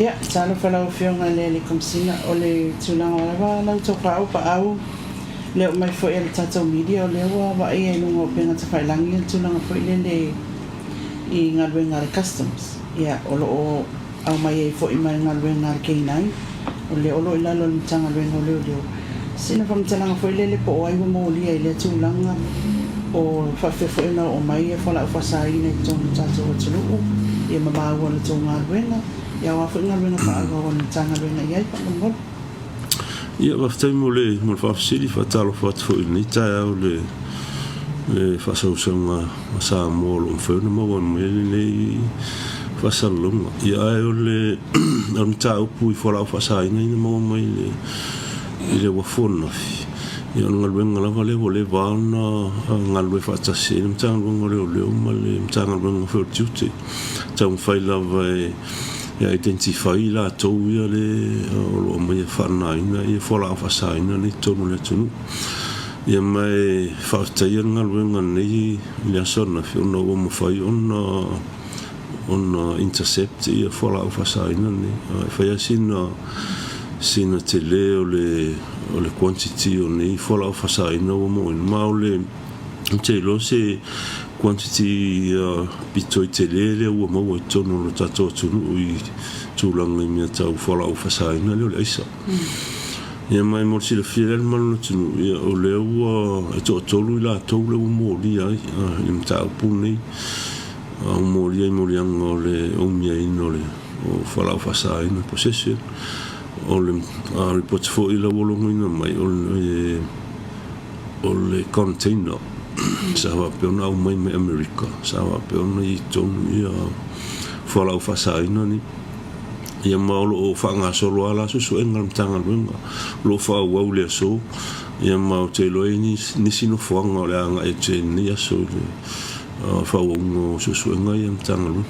Ia, talofa lau Afioga i le Alii Komesina, o le tulaga lava lau tokaau paau le oo mai foi a le tatou media o lea ua vaaia i luga o upega tafailagi le tulaga foi lele i galuega a le Customs. Ia, o lo o aumai ai foi ma le galuega a le K9, o lea o lo o i lalo o le Matagaluega o Leoleo. Sina faamatalaga foi lele po o ai ua molia i lea tulaga, o faapefea foi ona oo mai ia fualaau faasaina i totonu o le tatou atunuu, ia ma maua i le tou galuega, ia o a foi galuega faaauau a le Matagaluega i ai faamolemole. Ia, faafetai mo le mo le faafesili. Faatalofa atu foi i lenei taeao i le le faasausauga a Samoa o lo o mafai ona maua mai lenei faasalalauga. Ia, ae o le o le mataupu i fualaau faasaina ia na maua mai i le i le uafu ananafi, ia o le galuega lava lea ua leva ona galulue faatasi ai le Matagaluega o Leoleo ma le Matagaluega foi o le Tiute. Taumafai lava e identify i latou ia le o lo o aumaia faananaina ia fualaau faasaina nei i totonu o le atunuu. Ia ma e faafetaia le galuega nei i le aso ananafi ona ua mafai ona ona intercept ia fualaau faasaina nei. E fai lava sina sina tele o le o le quantity o nei fualaau faasaina ua maua. Ma o le ou te iloa se quantity pito i tele lea ua maua i totonu o le tatou atunuu i tulaga i mea tau fualaau faasaina lea o le aisa. Ia ma e mo le silafia lea le mamalu o le atunuu, ia o lea ua e toatolu i latou lea ua molia ai i le mataupu lenei. Ua molia i moliaga o le umiaina o le fualaau faasaina, possession. O le report foi la ua logoina mai o le o le container sa faapea ona aumai mai Amerika, sa faapea ona i ai i totonu ia fualaau faasaina nei. Ia ma o lo o faagasolo lava la suesuega a le Matagaluega, o lo o faaauau i le aso. Ia ma ou te iloa e i ai nisi nofoaga o le a agai atu i ai i lenei aso i le faaauauina o suesuega ia a le Matagaluega.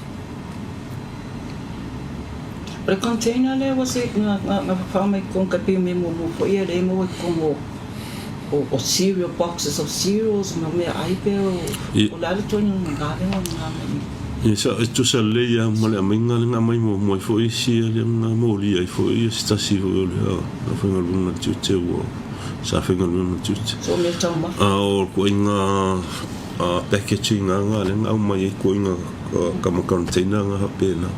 O le container lea ua se na fafao mai totonu tai pei o mea muamua foi ia lea e maua i totonu o o cereal boxes of cereals ma meaai pe o o le a le ituaiga galuega lena mai. Ia sa e tusa lelei lava ma le aumaiga lea na aumai muamua ai foi isi lea na molia ai foi se tasi foi o le aufaigaluega a le tiute ua sa faigaluega i le tiute. So mea taumafa. A o ituaiga packaging lava lea na aumai ai ituaiga kama container na faapena.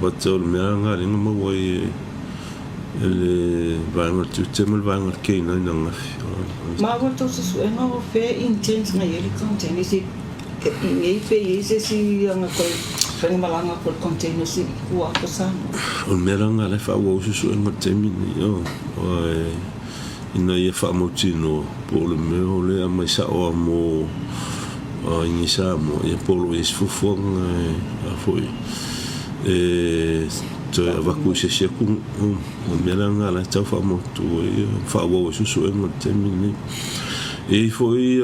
But o le mea lena lea na maua ai e le vaega o le tiute ma le vaega o le K9 ananafi. Maua tou suesuega o fea intent na i ai le container is it i nei pe i ai se isi aga toe faigamalaga atu a le container i tua atu o Samoa? O le mea la lena o la e faaauau ai suesuega i le taimi lenei ina ia faamautinoa po o le mea o lea e aumai sao lava mo i inei i Samoa, ia po o lo o i ai se fuafuaga e foi e toe avatu i se isi atunuu. O le mea la lena o la e tau faamautu ai, faaauau ai suesuega i le taimi lenei. E i ai foi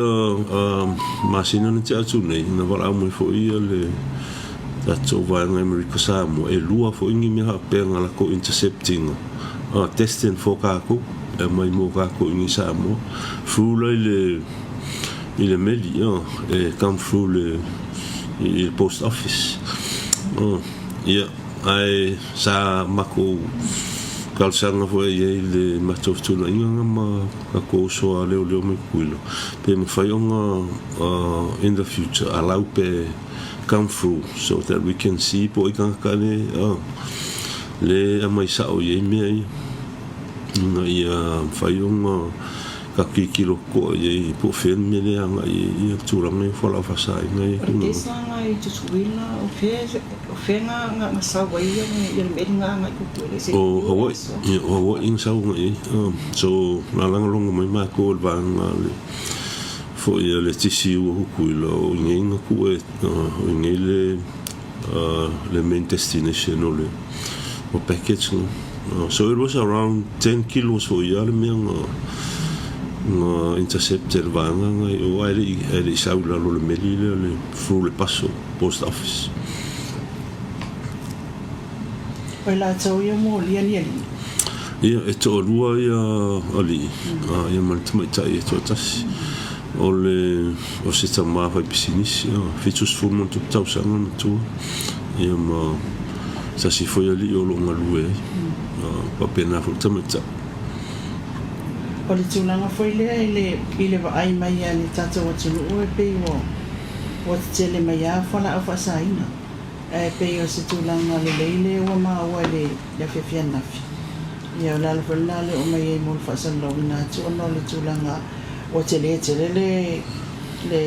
masina na tea atu nei, na valaau mai foi le tatou vaega i Amerika Samoa, e lua foi ni mea faapea na latou intercept ina, destined for tatou, e aumai mo tatou i inei i Samoa, through la i le i le meli, e come through le i le post office. Ia, ae sa matou talosaga foi i ai i le matou fetuunaiga na ma tatou uso a leoleo mai Tutuila, pe mafai ona in the future allow pe come through so that we can see po o ai tagata le le aumai sao i ai mea ia, ina ia mafai ona tatou tilotilo totoa i ai po o fea le mea lea e agai i ai ia tulaga ia o fualaau faasaina ia. O le case la i Tutuila, o fea o fea na sau ai ia le mea lena agai i Tutuila? Is it O Hawaii, ia o Hawaii na sau agai i ai. So na lagolago mai matou e le vaega a le foi a le TCU o Tutuila o i inei na tuu e o i inei le le main destination o le o package na. So it was around 10 kilos foi ia le mea na na intercept e le vaega na i o ae le i ae le i sau i lalo o le meli lea le through le paso post office. O i latou ia molia ni alii? Ia, e toalua ia alii, ia ma le tamaitai e toatasi. O le o se tama fai pisinisi, 70 ma ona tupu tausaga le matua, ia ma Tasi foi alii o lo o galue ai. Faapena foi le tamaitai. O le tulaga foi lea i le i le vaai mai a le tatou atunuu e pei ua ua tetele mai lava fualaau faasaina. Ae pei o se tulaga lelei lea ua maua i le le afiafi ananafi. Ia o le ala foi lena o le oo mai ai mo le faasalalauina atu ona o le tulaga ua tele tele le le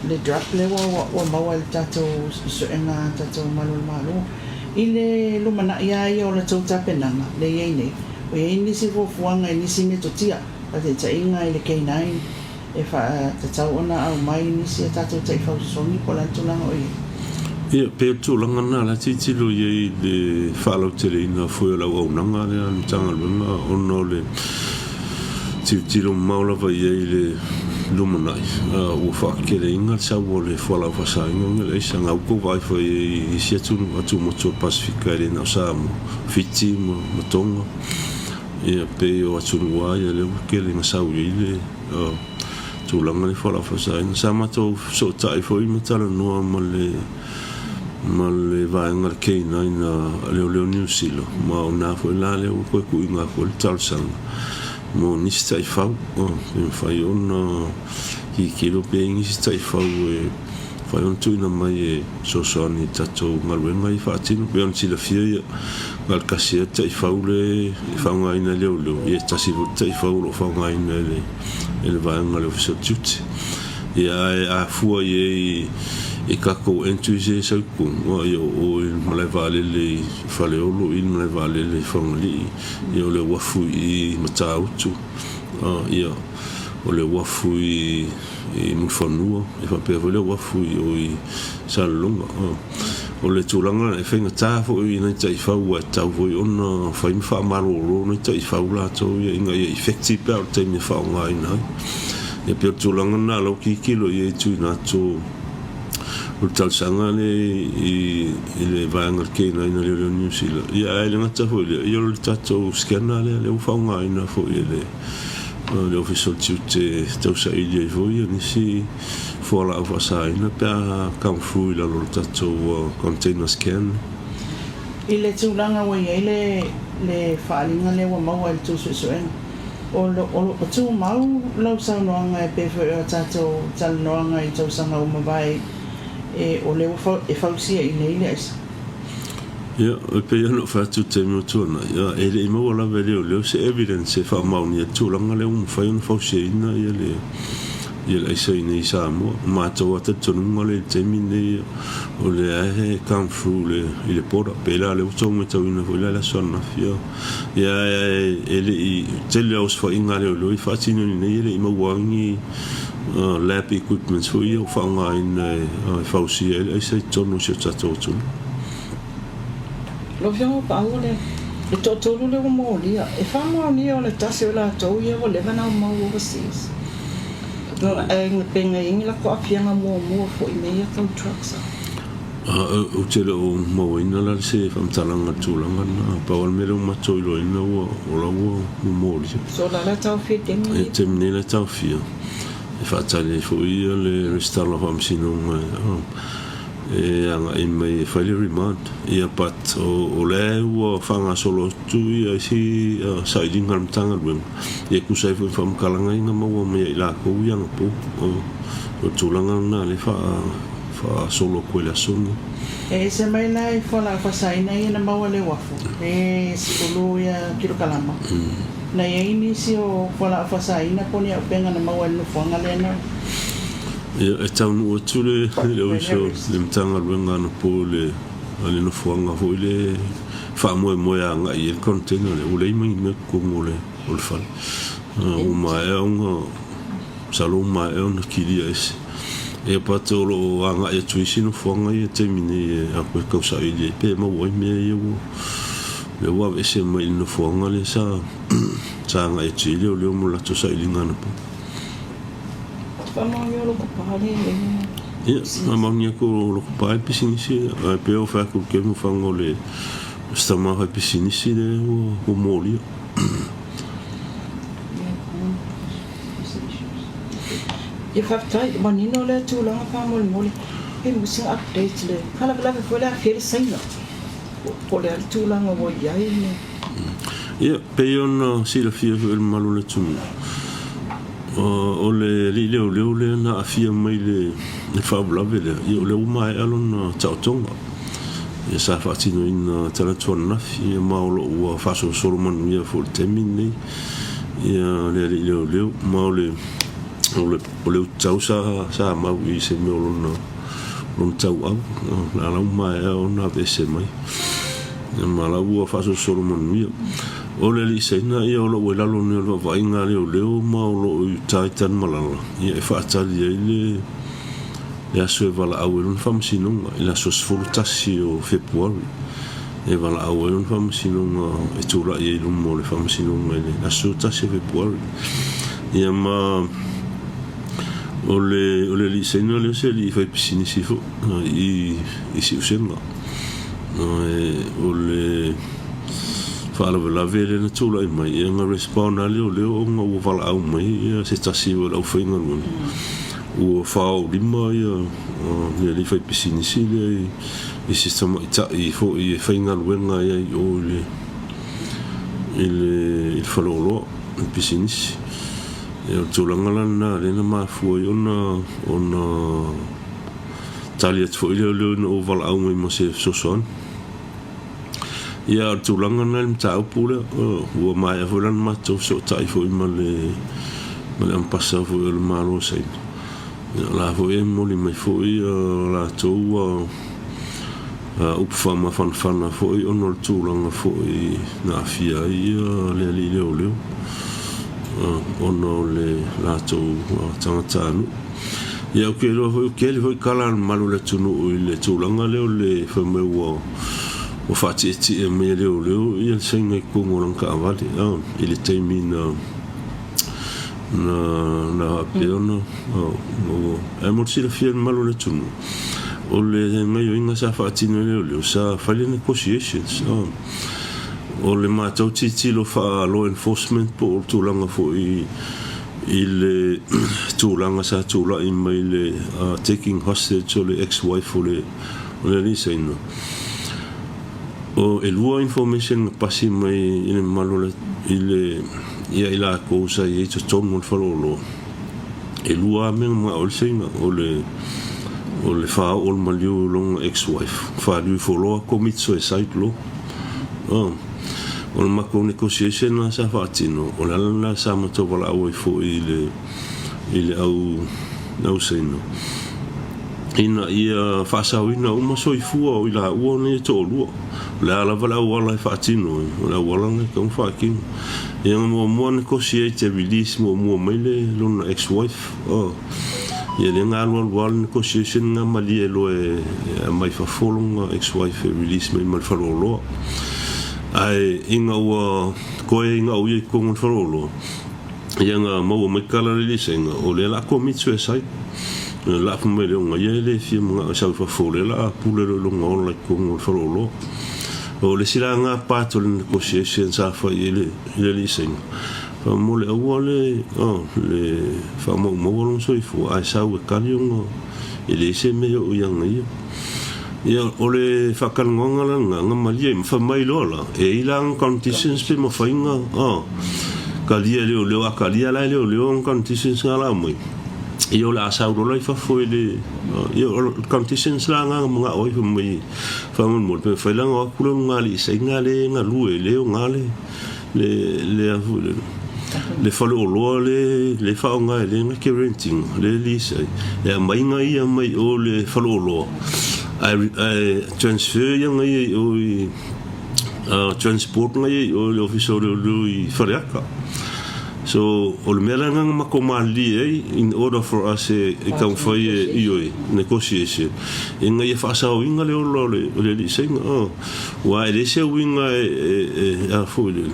le drug lea ua ua maua i le tatou suesuega a tatou malu o le Malo. I le lumanai lava ia o la outou tapenaga lea e i ai nei, ua i ai nisi fuafuaga i nisi metotia, faataitaiga i le K9 e faatatau ona aumai nisi a tatou taifau sosogi po o le a le tulaga o i ai? Ia, pei o le tulaga lena o la e tilotilo i ai i le faalauteleina foi o le auaunaga lea a le Matagaluega ona o le tilotilo mamao lava i ai i le lumanai, ua faakeleina le sau o le fualaau faasaina ma le aisa. Na ua tou vaai foi i ai i isi atunuu atumotu o le Pasefika e le na o Samoa, Fiti ma Tonga, ia pei o atunuu lava ia lea ua tele ina sau i ai le tulaga lea fualaau faasaina. Sa matou fesootai foi ma talanoa ma le ma le vaega le K9 a leoleo Niu Sila, ma o lena foi la lea ua toe tuuina atu ai le talosaga mo nisi taifau pe mafai ona tilotilo pe i ai nisi taifau e mafai ona tuuina mai e fesoasoani i tatou galuega ia e faatino. Pei ona silafia ia, na o le tasi lava le taifau lea e faaaogaina e leoleo, ia e tasi foi le taifau o lo o faaaogaina e le vaega a le Ofisa o Tiute. Ia ae a fua i ai i tatou entries ia e sau i totonu, ia o o i le malae vaalele i Faleolo, i le malae vaalele i Fagalii, ia o le uafu i Matautu, ia o le uafu i Mulifanua, e faapea foi le uafu i o i Salelologa. O le tulaga lena, e faigata foi i nai taifau aua e tatau foi ona fai ma faamalolo nai taifau latou ia ina ia effective pe a oo i le taimi e faaaogaina ai. E pei o le tulaga lena o la ua tilotilo i ai e tuuina atu o le talosaga lea i le vaega o le K9 a Leoleo Niu Sila. Ia ae le gata foi i lea, ia o le tatou scanner lea, lea ua faaaogaina foi e le le Ofisa o le Tiute e tausaili ai foi nisi fualaau faasaina pe a come through i lalo o le tatou container scan. I le tulaga ua i ai le le faaaliga lea ua maua i le tou suesuega, o o tumau lau saunoaga e pei foi o a tatou talanoaga i tausaga ua mavae e o lea ua e fausia i inei le aisa? Ia, e pei ona ou fai atu i le taimi ua tuanai, e le i maua lava e leoleo se evidence e faamaonia ai le tulaga lea ua mafai ona fausiaina le aisa i inei i Samoa. O matou lava talitonuga lea i le taimi lenei, o lea e come through i le border. Pei la o lea ua outou matauina foi la i le aso ananafi. Ia, e le i tele lava o osofaiga a leoleo i faatino i inei e le i maua ai ni lab equipments foi ia ua faaaogaina e fausia ai le aisa i totonu o si o tatou atunuu. Lau Afioga Paau o le toatolu lea ua molia, e faamaonia o le tasi o i latou ia ua leva ona aumau overseas. Ae pe na i ai ni latou aafiaga muamua foi i mea ia tau drugs? Ou te le o mauaina la se faamatalaga i le tulaga lena. Pau lava le mea lea ua matou iloaina ua o la ua momolia. So o la la taofia i le taimi lenei? I le taimi nei la e taofia. E faatali ai foi le resitala o Faamasinoga e agai mai e fai le remand. Ia but o lea ua faagasolo atu isi sailiga a le Matagaluega e tusa ai foi ma faamatalaga ia na maua mai e i latou ia anapo. O le tulaga lena lea e faasolo atu ai i le aso lenei. E ese mai la i fualaau faasaina ia na maua i le uafu, e 10 ia kilokalama. Na i ai nisi o fualaau faasaina po o ni auupega na maua i le nofoaga lea na. Ia, e taunuu atu le uso le Matagaluega anapo i le nofoaga foi lea e faamoemoe agai i ai le container lea, ua leai ma ni mea i totonu o le fale. Ua maea ona, masalo ua maea ona kilia ese. Ia but o lo o agai atu i isi nofoaga ia i le taimi nei e alu e tausaili ai pe maua ai mea ia ua lea ua aveese mai i le nofoaga lea sa sa agai atu i ai leoleo mo le latou sailiga anapo. Faamaonia o Lotopa le Ia, faamaonia atu o Lotopa le pisinisi ae pei ua fai atu i le taimi o le si tama fai pisinisi lea ua molia. Ia faafetai, manino lea tulaga faamolemole. Pe maua sina update le faalavelave foi le afia le Saina. Po o le a le tulaga ua i ai le. Ia, pei ona silafia foi e le mamalu o le atunuu, o le alii leoleo lea na aafia mai i le faalavelave lea, ia o lea ua maea lona taotoga. Ia sa faatinoina talaatu ananafi, ia ma o lo o ua faasolosolo manuia foi i le taimi lenei ia le alii leoleo. Ma o le o le ututau sa sa mau i se mea o lona lona tauau, la la ua maea ona aveese mai. Ia ma la ua faasolosolo manuia. O le alii Saina ia o lo o ua i lalo nei o le vaavaaiga a leoleo ma o lo o i uta i Tanumalala ia e faatali ai le le aso e valaau ai lona faamasinoga i le aso 11 o Fepuari e valaau ai lona faamasinoga e tulai ai i luma o le faamasinoga i le aso 11 o Fepuari. Ia ma o le o le alii Saina lea o se alii faipisinisi foi i i Siusega. O le faalavelave lea na tulai mai, ia na respond lava leoleo ona ua valaau mai ia se tasi o le aufaigaluega ua faaoolima ia le alii faipisinisi lea i se tamaitai foi e faigaluega ai i o i le i le faleoloa i le pisinisi. Ia o le tulaga la lena lea na mafua ai ona ona tali atu foi leoleo ina ua valaau mai mo se fesoasoani. Ia, o le tulaga lena i le mataupu lea, ua maea foi la ona matou fesootai foi ma le ma le Ambassador foi o le Malo o Saina. Ia, o la foi e momoli mai foi latou upu faamafanafana foi ona o le tulaga foi na aafia ai le alii leoleo ona o le latou tagatanuu. Ia, ou te iloa foi ua tele foi tala a le mamalu o le atunuu i le tulaga lea o le fai mai ua ua faatietie mai e leoleo le saina i totonu o lana taavale i le taimi na na na faapea ona ua ae mo le silafia e le mamalu o le atunuu, o le gaoioiga sa faatino e leoleo sa fai le negotiations. O le matou tilotilo faa law enforcement po o le tulaga foi i le tulaga sa tulai mai le taking hostage o le ex-wife o le o le alii Saina. O e lua information na pasi mai i le mamalu o le i le ia i lakou sa i ai i totonu o le faleoloa. E lua lava mea na manao ai le Saina, o le o le faaoo o le maliu i lona ex-wife, faliu ifo loa commit suicide loa. O le matou negotiation lena sa faatino, o le ala lena sa matou valaau ai foi i le i le au le au Saina ina ia faasaoina uma soifua o i laua nei e toalua. O le a lava le auala e faatino ai, o le auala lena e tatau ona faatino. Ia na muamua negotiate e release muamua mai le lona ex wife. Ia lea na alualu lava le negotiation na malie loa e aumai fafo lona ex wife e release mai ma le faleoloa. Ae ina ua toe ina o ia i totonu o le faleoloa, ia na maua mai tala le lisega o lea o le a commit suicide. O le a fai mai le ona ia e le fia manao e sau i fafo, o lea o le a pule loa i lona ola i totonu o le faleoloa. O le isi la lena part o le negotiation sa fai i le alii Saina, faamolemole aua le le faamaumaua lona soifua ae sau e kali ona e leai se mea e oo ia ia. Ia, o le faatalanoaga la lena, na malie ma fai mai loa la, e i ai la ana conditions pe mafai ona talia e leoleo, a talia la e leoleo ana conditions na la aumai, ia o le a sau loa la i fafo e le, ia o conditions la na na manao ai fai mai faamolemole pe mafai la ona o atu le ulugalii Saina lea e galue, lea e oga le le le a foi le le faleoloa le le faaaoga e le na te rent ina le lease ai e aumai na ia mai o le faleoloa ae ae transfer ia na ia i o i transport na ia i o i le ofisa o leoleo i Faleata. So o le mea la lena na matou malilie ai in order for us e taumafai e ioe negotiation ina ia faasaoina le ola o le o le alii Saina aua e leai se uiga e a foi le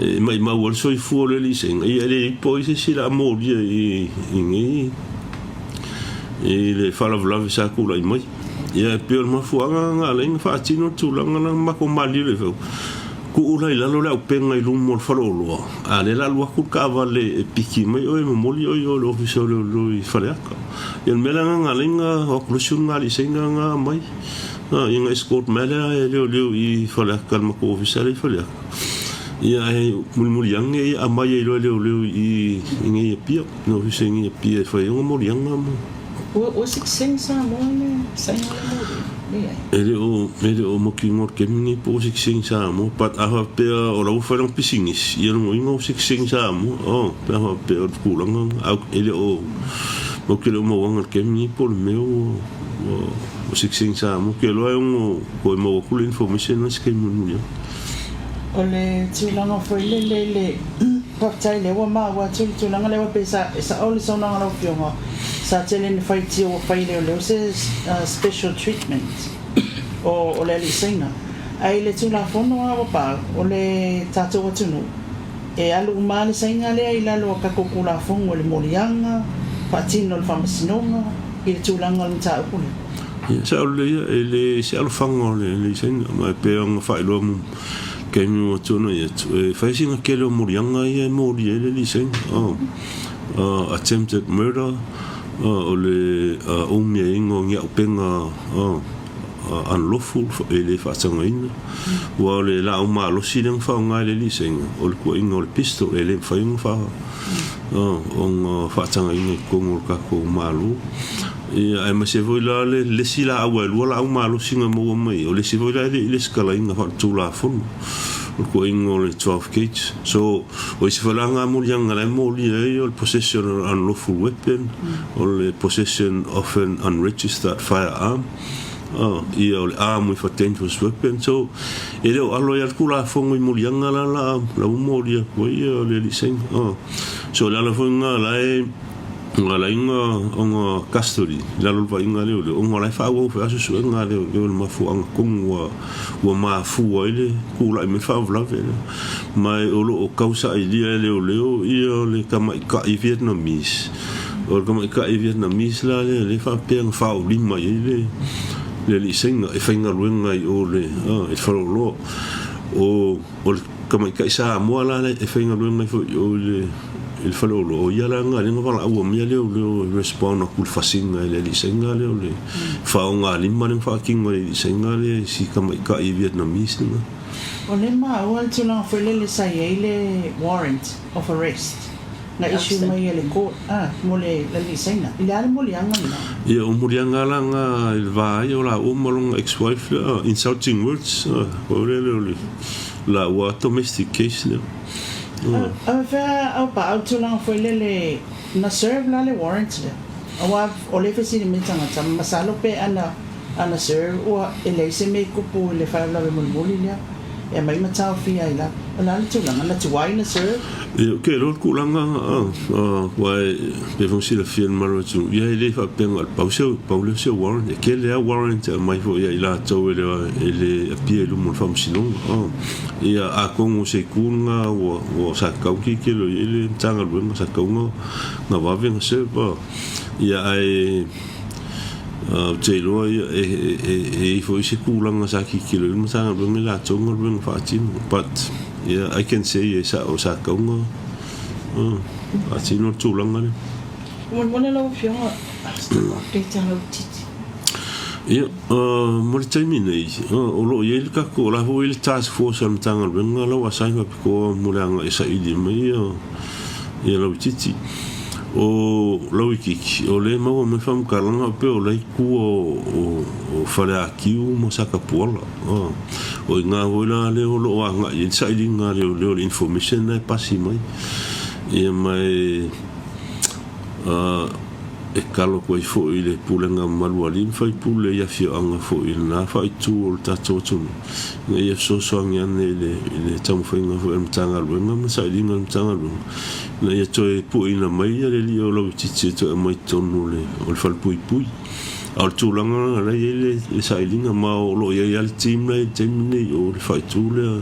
e maimau ai le soifua o le alii Saina ia e le iai po o ai se isi o le a molia i nei i le faalavelave sa tulai mai. Ia e pei o le mafuaaga lena na ala ai ona faatino le tulaga lena na matou malilie ai foi Tuu la i lalo le auupega i luma o le faleoloa, a o lea o le a alu atu le taavale e piki mai oe e momoli oe i o i le Ofisa o Leoleo i Faleata. Ia o le mea la lena na ala ai ona o atu le isi ulugalii Saina na mai. Ia na escort mai lea e leoleo i Faleata i le matou ofisa lea i Faleata. Ia ae mulimuli ane ia aumai ai loa e leoleo i inei i Apia, i le ofisa i inei i Apia e fai ai ona moliaga ma. Ua sitiseni Samoa le saina le moli? Leai. E le o, e le o mautinoa i le taimi lenei po ua sitiseni Samoa, but a faapea o la ua fai lana pisinisi, ia lona uiga ua sitiseni Samoa, oh, pe a faapea o le tulaga lena, ae e le o, matou te le o mauaga i le taimi lenei po o le mea ua, ua. O sitiseni Samoa, ou te iloa e ono toe maua atu le information lena i se taimi mulimuli atu. O le tulaga foi lele i le faafetai lea ua maua atu le tulaga lea aua pei sa e sao le saunoaga a lau Afioga sa tele ina faitio ua fai e leoleo se special treatment o le alii Saina. Ae i le Tulafono lava ua pau o le tatou atunuu e alu uma lava le Saina lea i lalo o tatou Tulafono i le moliaga, faatino e le Faamasinoga. I le tulaga o le mataupu lea. Ia, sao lelei ia, e le se alofaga o le Saina, ma e pei ona faailoa mu taimi ua tuanai atu, e fai sina tele o moliaga ia e molia ai le alii Saina, attempted murder, o le umiaina o ni auupega unlawful, e le faatagaina, aua o le laau malosi lea na faaaoga e le alii Saina, o le tuuaiga o le pistol, e le mafai ona ona faatagaina i totonu o le tatou Malo. Ia, aemaise foi la le isi laau e lua laau malosi na maua mai, o le isi foi la e le i lesitalaina faaletulafono, o le tuuaiga o le 12 gauge. So, o isi foi la na moliaga la e molia ai o le possession of an unlawful weapon, o le possession of an unregistered firearm, ia o le arm with a dangerous weapon. So, e le o alo ai lava le Tulafono i moliaga la la la ua molia atu ai ia le alii Saina. So, o le ala foi lena la e ala ai ona custody i lalo o le vaaiga a leoleo, ona o la e faaauau foi lava suesuega a leoleo i le mafuaaga tonu ua mafua ai le tulai mai le faalavelave lea. Ma o lo o tausailia e leoleo ia le tamaitai Vietnamese. O le tamaitai Vietnamese la lea lea e faapea na faaulima i ai le le alii Saina e faigaluega i o le i le faleoloa. O o le tamaitai Samoa la lea e faigaluega ai foi i o i le i le faleoloa, o ia la lena lea na valaau mai leoleo e respond atu i le fasiga e le alii Saina lea o le faaaogalima lea na faatino e le alii Saina lea i si tamaitai Vietnamese lena. O lea e maua le tulaga foi lele sa i ai le warrant of arrest na issue mai e le court a mo le alii Saina. I le a le moliaga lena? Ia, o moliaga la na i le va ai o laua ma lona ex-wife lea, insulting words, foi lele o le laua domestic case lea. A fea au pa au tulaga foi lele na serve la le warrant lea? Aua o lea e fesili mai tagata, masalo pe ana Ana serve ua e leai se mea i kupu i le faalavelave mulimuli lea e aumai ma taofia ai la. O le a le tulaga? Na tuai na serve? Ia, ok, loa le tulaga aua e pei foi ona silafia e le mamalu o le atunuu, ia e le faapea na o le pau se, pau lea o se warrant. E tele lava warrant e aumai foi ia i latou e le, e le appear i luma o le faamasinoga. Ia, atonu o se itu lena ua, ua sa tatau ona tilotilo i ai le Matagaluega, sa tatau ona, ona vave ona serve. Ia, ae. Ou te iloa e i ai foi se tulaga sa tilotilo i ai le Matagaluega i latou galuega faatino but yeah I can say e sao sa tatau ona faatino le tulaga lea. Molemole lau Afioga, update a lau titi. Ia, mo le taimi nei, o lo o i ai le tatou, o la foi e i ai le task force a le Matagaluega la ua assign faapitoa mo le agai e saili mai ia lauitiiti. O lauitiiti, o lea e maua mai faamatalaga pei o la e i tua o Faleatiu ma Satapuala. O i ina foi la lea o lo o agai i ai le sailiga a leoleo i le information lena e pasi mai. Ia ma e E tatalo atu ai foi i le pulega mamalu a alii ma faipule i afioaga foi i lena faaitu o le tatou atunuu ina ia fesoasoani ane i le taumafaiga foi a le Matagaluega ma le sailiga a le Matagaluega ina ia toe pueina mai le alii o lauitiiti e toe aumai i totonu o le falepuipui. A o le tulaga lena la e i ai le sailiga ma o lo o i ai lava le team la e i ai i le taimi lenei o le faaitu lea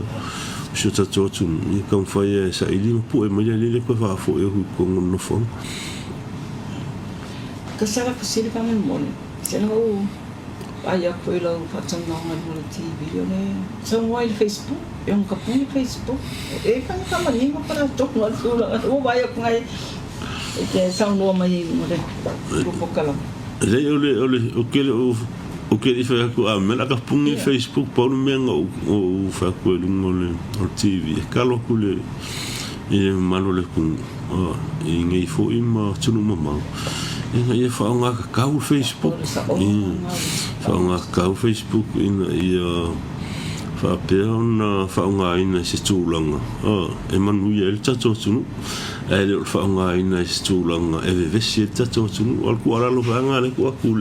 o si o tatou atunuu ia taumafai e saili ma pue mai le alii lea toe faafoi atu i totonu o le nofoaga. Ka sala fesili faamolemole, se na ou vaai atu i lau faatalanoaga i luga o le TV, o le saunoa i le Facebook, e ono tapuni le Facebook. E fai na manino pa la tonu a le tulaga, ua vaai atu ngai e te saunoa mai ai i luga o le polokalame. Leai, o le, o le, ou te le o Ou te le i fai atu a mea o le a tapuni le Facebook pau le mea na ou fai atu ai i luga o le TV e talo atu i le mamalu o le atunuu i nei foi ma atunuu mamao ina ia faaaoga tatau le Facebook. Faaaoga tatau le Facebook ina ia faapea ona faaaogaina i se tulaga e manuia ai le tatou atunuu ae le o le faaaogaina i se tulaga e vevesi ai le tatou atunuu. O le tuualalo foi lena lea e tuu atu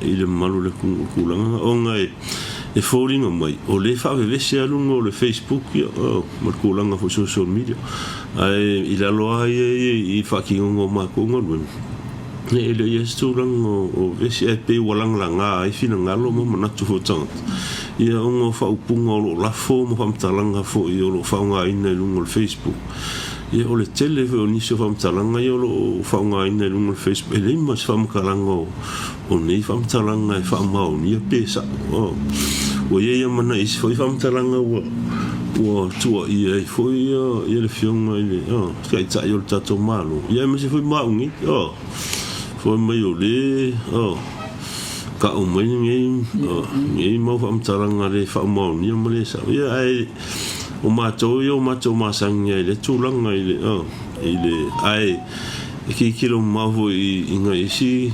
i le mamalu o le atunuu i le tulaga lena ona e foliga mai o lea e faavevesi lava luga o le Facebook ma le tulaga foi social media ae i lalo lava ia i faatinoga o matou galuega e le o i ai se tulaga o vevesi ae pei ua lagalaga ai finagalo ma manatu foi o tagata ia ona o faaupuga o lo o lafo ma faamatalaga foi o lo o faaaogaina i luga o le Facebook. Ia o le tele foi o nisi o faamatalaga ia o lo o faaaogaina i luga o le Facebook e leai ma se faamatalaga o nei faamatalaga e faamaonia pe sa'o. Ua i ai lava ma nai isi foi faamatalaga ua ua tuuaia ai foi ia le Afioga i le Taitai o le tatou Malo, ia aemaise foi ma au nei, fai mai o le ta'u mai lenei mau faamatalaga le faamaonia ma le sa'o. Ia ae o matou ia o matou masani ai i lea tulaga i le i le ae e tilotilo mamao foi i nai isi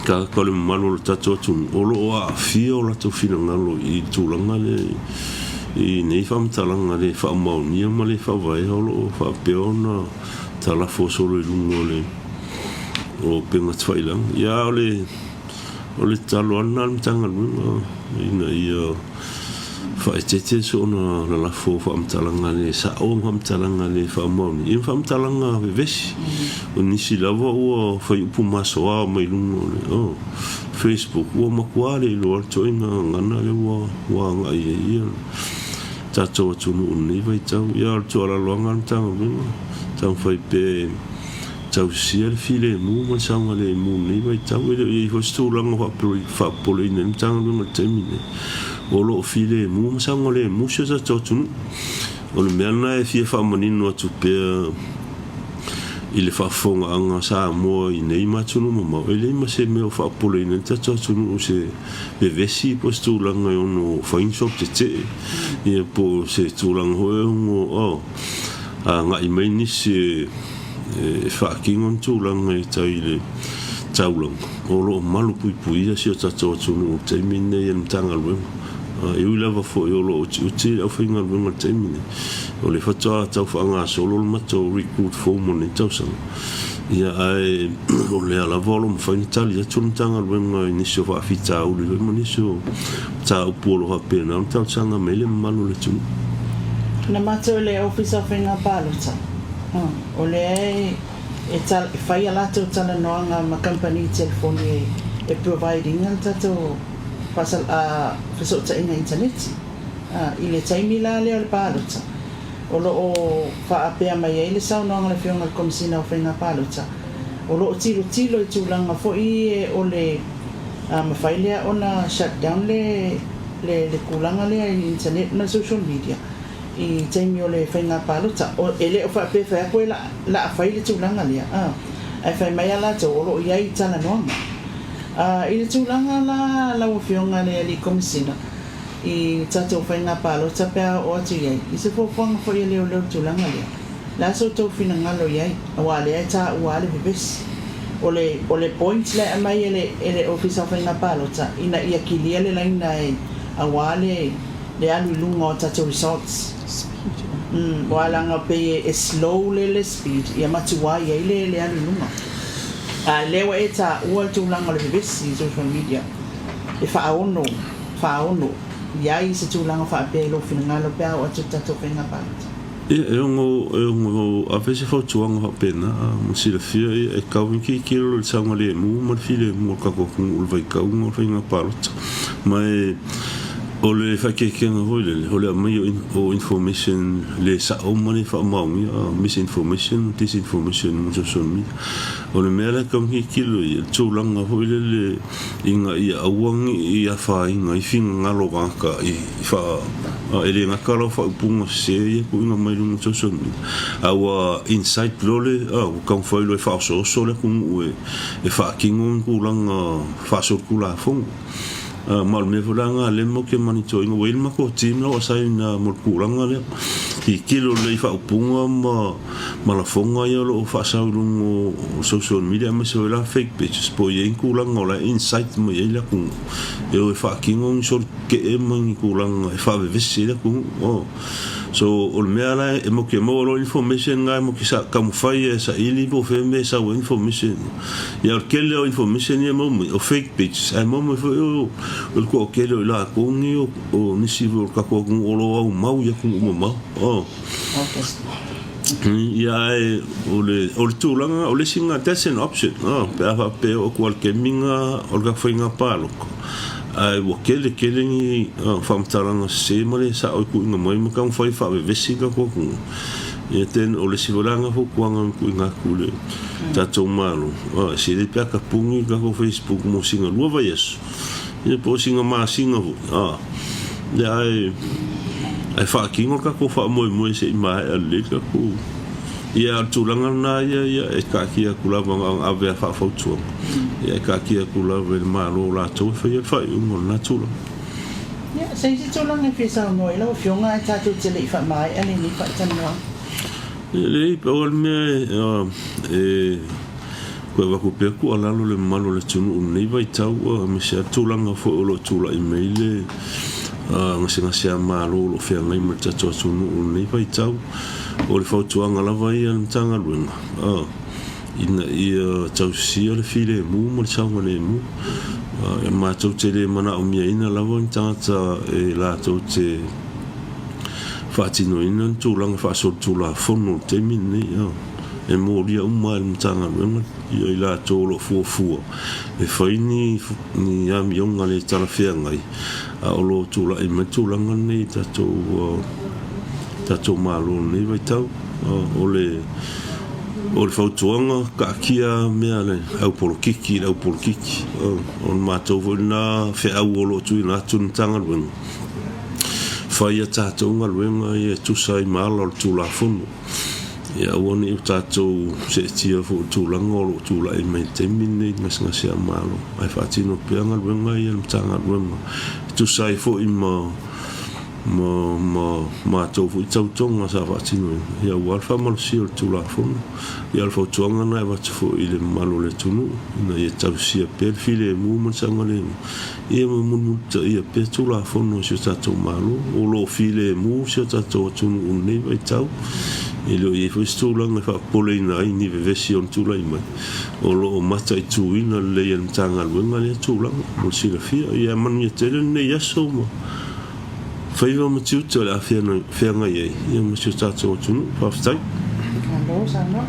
tagata o le mamalu o le tatou atunuu o lo o aafia o latou finagalo i le tulaga lea i nei faamatalaga le faamaonia ma le faavaea o lo o faapea ona talafo solo i luga o le o upega tafailagi. Ia o le o le tatalo lava lena a le Matagaluega ina ia faaeteete soona lalafo o faamatalaga le sa'o ma faamatalaga le faamaonia, ia ma faamatalaga vevesi. O nisi lava ua fai upu masoa mai luga o le oh, Facebook, ua matua le iloa le toeaina gagana lea ua ua agai ai ia tatou atunuu i lenei vaitau. Ia o le tuualaloaga a le Matagaluega, taumafai pea e tausisia le filemu ma le saogalemu i lenei vaitau. E le o i ai foi se tulaga faapopoleina ai le Matagaluega i le taimi lenei. O lo o filemu ma saogalemu si o tatou atunuu. O le mea lena e fia faamanino atu pea i le faafofogaaga a Samoa i nei ma atunuu mamao, e leai ma se mea o faapopoleina ai le tatou atunuu i se vevesi po o se tulaga e ono fai ni solo tetee, ia po o se tulaga foi e ono agai mai nisi e faatino ni tulaga i tai i le taulaga o lo o malupuipuia si o tatou atunuu i le taimi lenei e le Matagaluega. E ui lava foi o lo o utiuti le aufaigaluega i le taimi lenei, o lea faatoa tau faagasolo le matou recruit fou mo lenei tausaga, ia ae o lea lava o lo o mafai ona tali atu le Matagaluega i nisi o faafitauli foi ma nisi o mataupu o lo o faapena ona talosaga mai ai le mamalu o le atunuu. Na matou i le Ofisa o Faiga Palota, o lea e fai a latou talanoaga ma kamupani telefoni e provide ina le tatou fesootaiga initaneti. I le taimi la lea o le palota, o lo o faapea mai ai le saunoaga a le Afioga i le Komesina o Faiga Palota, o lo o tilotilo i tulaga foi o le mafai lea ona shut down le le tulaga lea i internet ma le social media i taimi o le faiga palota. E le o faapea e fai atu e la fai le tulaga lea, ae fai mai a latou o lo o i ai i talanoaga. I le tulaga la lau Afioga le Alii Komesina i tatou faiga palota pe a oo atu i ai i se fuafuaga foi a leoleo i le tulaga lea. Le a so outou finagalo i ai, aua o lea e taua lava le vevesi. O le, o le point la e aumai e le, e le Ofisa o Faiga Palota, ina ia kilia le laina e, aua le, le alu i luga o tatou results. Speed. Umm, aua leaga pei e slow le, le speed, ia matuai ai le, le alu i luga. A o lea ua e taua le tulaga o le vevesi i social media, e faaono, faaono i ai se tulaga faapea i lou finagalo pe a oo atu i le tatou faiga palota. Ia, e ono, e ono ave se fautuaga faapena, mo le silafia, ia, e tau ni tilotilo i le saogalemu ma le filemu o le tatou atunuu i le vaitauga o le faiga palota. Ma e, O le faakeakea foi lele, o le aumai o information le sa'o ma le faamaogia, misinformation, disinformation mo social media. O le mea lea e tatau ona tilotilo i ai, le tulaga foi lele ina ia aua ne i afaina ai finagalo o tagata i faa e le gata lau faaupuga sese ia e tuuina mai luga o social media, a ua incite loa le ua taumafai loa e faaosooso le atunuu e faatino ni tulaga faasolitulafono. Ma o le mea foi la lena lea matou te monitor ina, ua i ai le matou team la ua assign mo le tulaga lea, tilotilo lelei i faaupuga ma lafoga ia o lo o faasau i luga o social media aemaise foi la fake pages po o i ai ni tulaga o la e incite mai ai le atunuu e o e faatino ni soli tetee ma ni tulaga e faavevesi ai le atunuu. So o le mea la e matou te maua loa information lena e matou te taumafai e saili po o fea mea e sau ai information ia. O le tele o information ia e maua mai o fake pages, ae maua mai foi o le toatele o i latou nei o nisi foi o le tatou atunuu o lo o aumau i atunuu mamao. Ia ae o le o le tulaga o le isi lena, that's an option pe a faapea e oo atu lava i le taimi lena o le tatou faiga palota ae ua tele tele ni faamatalaga sese ma le sao e tuuina mai ma taumafai e faavevesi le tatou atunuu. Ia then o le isi foi la lena fautuaga na tuuina atu i le tatou Malo, sili pe a tapuni le tatou Facebook mo sina 2 vaiaso ia po o sina masina foi ia ae ae faatino le tatou faamoemoe se i maea lelei le tatou ia. O le tulaga lena ia ia e taatia atu lava na ona ave a faafautuaga ia e taatia atu lava i le Malo o latou e faia le faaiuga o lena tulaga. Ia, se isi tulaga e fia saunoa ai lau Afioga ae tatou te le i faamaea lenei faatalanoaga. Ia, leai, pau lava le mea e toe avatu pea tuualalo i le mamalu o le atunuu i lenei vaitau, aemaise lava tulaga foi o lo o tulai mai le gasegase a Malo o lo o feagai ma le tatou atunuu i lenei vaitau. O le fautuaga lava ia a le Matagaluega, ina ia tausisia le filemu ma le saogalemu. E matou te le manaomiaina lava ni tagata e latou te faatinoina ni tulaga faasolitulafono i le taimi lenei. E molia uma lava e le Matagaluega i latou o lo o fuafua e fai ni amioga le talafeagai, a o lo o tulai mai le tulaga lenei i tatou Malo i lenei vaitau. O le fautuaga, taatia mea a le au polokiki i le au polokiki. O le matou foi lena feau o lo o tuuina atu i le Matagaluega, fai a tatou galuega ia e tusa ai ma ala o le Tulafono. Ia aua ne i o tatou seetia foi i le tulaga o lo o tulai mai i le taimi lenei i le gasegase a Malo, ae faatino pea galuega ia a le Matagaluega e tusa ai foi ma ma ma matou foi tautoga sa faatinoina, ia aua le faamalosia o le Tulafono. Ia o le fautuaga lena e avatu foi i le mamalu o le atunuu, ina ia tausisia pea le filemu ma le saogalemu, ia ma mulimulitaia pea Tulafono a si o tatou Malo. O lo o filemu si o tatou atunuu i lenei vaitau, e le o i ai foi se tulaga e faapopoleina ai ni vevesi o ona tulai mai. O lo o mataituina lelei e le Matagaluega lea tulaga mo le silafia. Ia manuia tele lenei aso ma faiva ma tiute o le a feagai ai ma si o tatou atunuu. Faafetai. Malo saunoa.